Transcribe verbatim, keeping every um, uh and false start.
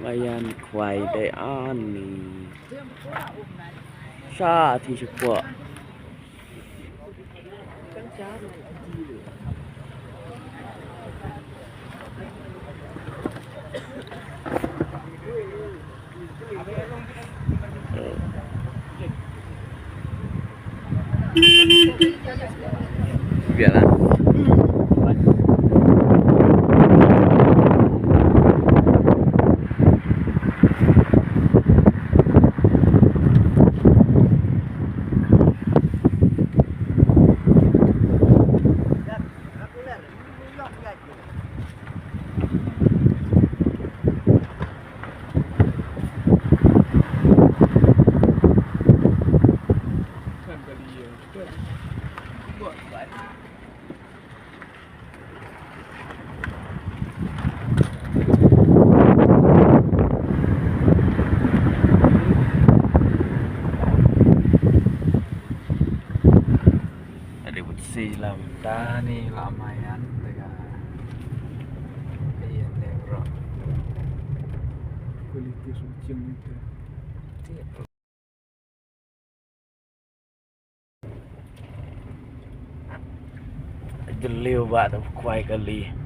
Mayan khwai dei ani. Sa thi shu kwah. Biar lah. Ada buat silam tani lama yan tega. Iya, deh, bro. Kulit dia suci gitu. Jylliew ba ta khwai kali.